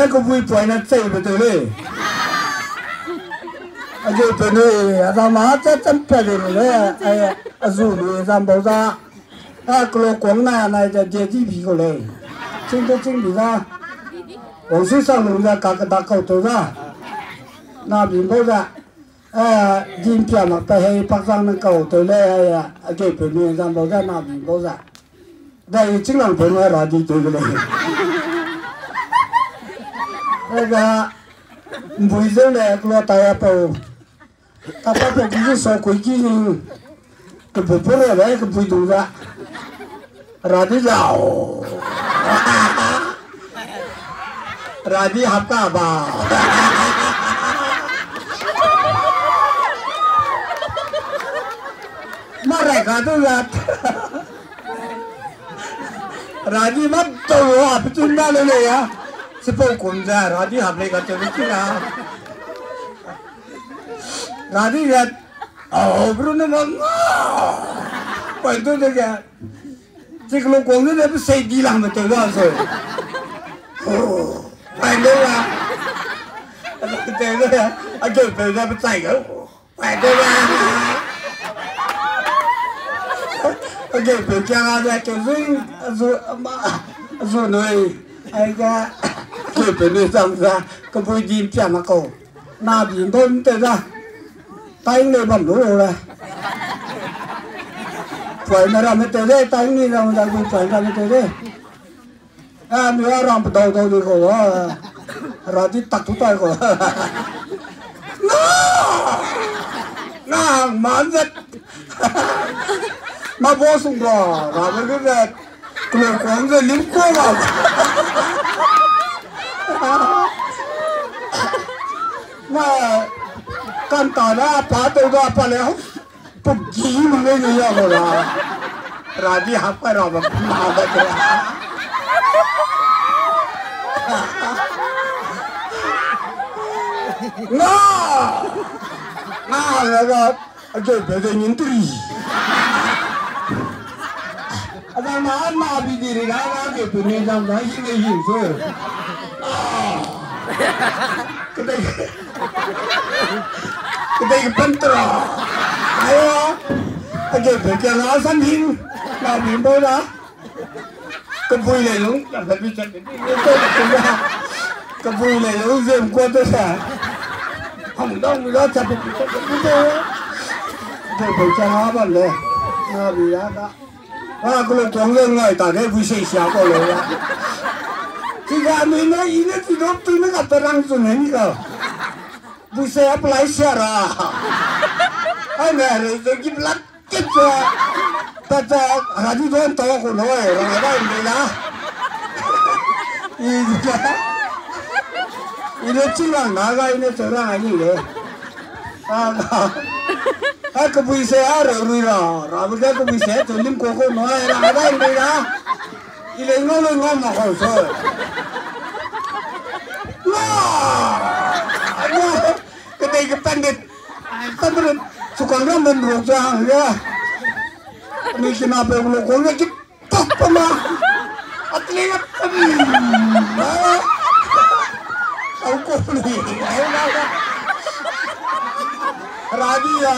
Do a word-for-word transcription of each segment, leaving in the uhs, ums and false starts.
Kebui poine cheibe tew lei. Age pe nui, a zang ma cha champa de le, ai, a zu nui zang bau za. A kelo kuang na, na de, de di bi ko lei. Ching de ching bi za. Wang sui sang lung za, ka ke da kau tew za. Na bi bau za. Eh, di mpia mak pe hei pak zang nang kau tew le, eh, age pe mi zang bau za, na bi bau za. Dai ching lang pe nui ra di tew le. Ega, mbui zeu le, klo ta ya pau. Ta pa pe ki so kui ki ning. Kebui pura le, kebui du da. Radi zau. Radi hap ka ba. Ma rai ka du la. Radi ma du hap chun da le le ya. Sipau kum za, radi hap le ka te ki la. Radi ya. Au, bru ne ma. Pai du de ga. Chiklo kong ne pe sei di lang me te ga so. Pai de ga. Te ga. A ge pe ga pe chai ga. Pai de ga. A ge pe kya ga da ke zui. Zu ma. Zu noi. Ai ga. Ge pe ne zang za. Kebui di mpia ma kau. Na bi bau nte da. Taing le bam lu le. Puai na ramme te de, taing ni ramme da gui puai ramme te de. A mi a ram pe dau dau di ko wa. Ra di tak tu tai ko. Na! Na man zet. Ma bo sung ra, ra be be. Klo kuang ze lim kuang a. Ma kan ta da pa te da pa le. Pu gi ma le ni ya ko la. Ra di hap ka ra ba ma ba ke. Na! Na la ga. A ge pe de nin tri. A da na na bi di ri ga na ge pe ni dam da hi le hi so. Kedei. Kedei ke pen tra. Ayo. A ge pe ke na san hin. Na bi bo da. Kebui le lung, kebui le lung, zem kua te sa. Hang dang mi da cha pe pe pe pe. Pe pe cha na ba le. Na bi ya da. A, kelo tuang le ngai ta de, bui sei sia ko le ya. Chi ga mi ne, i ne chi dok tu ne ka pe rang zu ne ni ka. Bui sei apply sia ra. Ai ne, re zo ki blat. Kit ze, pat ze, radi don ta ku noi, rang da ndei la. I, i ne chi rang na ga, i ne chi rang a ni le. A, a kebui se a ra rui ra, ra bu de kebui se tu lim ko ku noi, rang da ndei la. I le ngau le ngau ma kau so. Wa! Kedei ke pandit. Ka bere, sukang ram ben rok ja, ya. Ni kina pe lo kong ya ki tok pa ma. Atli ya pa ma. Au ko ni. Radi ya.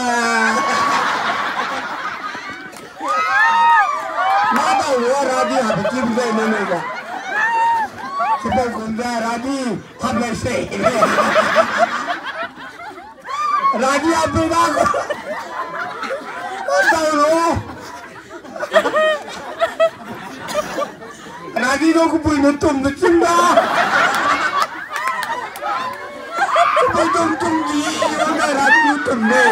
Ma da wa radi ha pe kim zai ne ne ga. Sipau kum da radi. Hap lai se. Radi a pe da ko. Tau lo. Radi lo ku pui no tum de chim da. Ku pui tum tum di, yo na radi lo tum de.